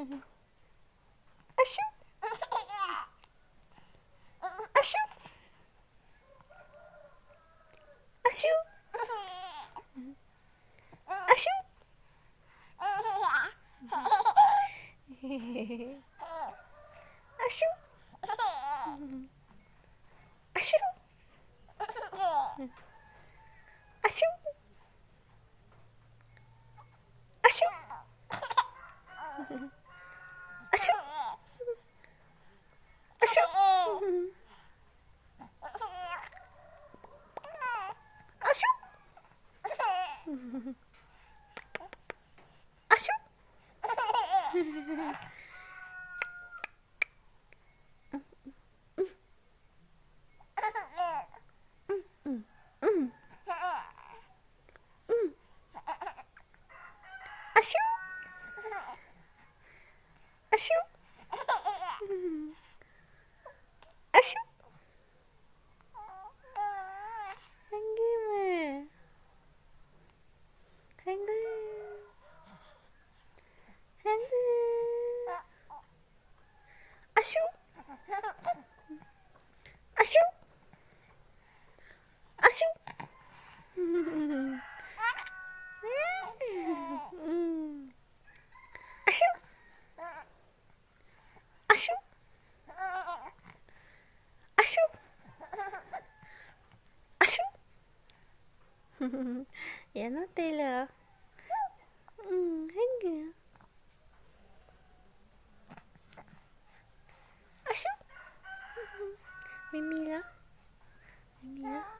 Ab sub. Ab sub. Ab sub. Ab sub. Ab sub. Ab sub. Ab sub. Ab sub. Ab sub. Ab sub. Ab sub. Ab sub. Ab sub. Ab sub. Ab sub. Heev kawg mas. Heev kawg. Heev kawg. Ab sub. Ab sub. Ab sub. Ab sub. Ab sub. Ab sub. Ab sub. Yuav noj teb lawm. Heev kawg. Ab sub. Me me los. Me me los.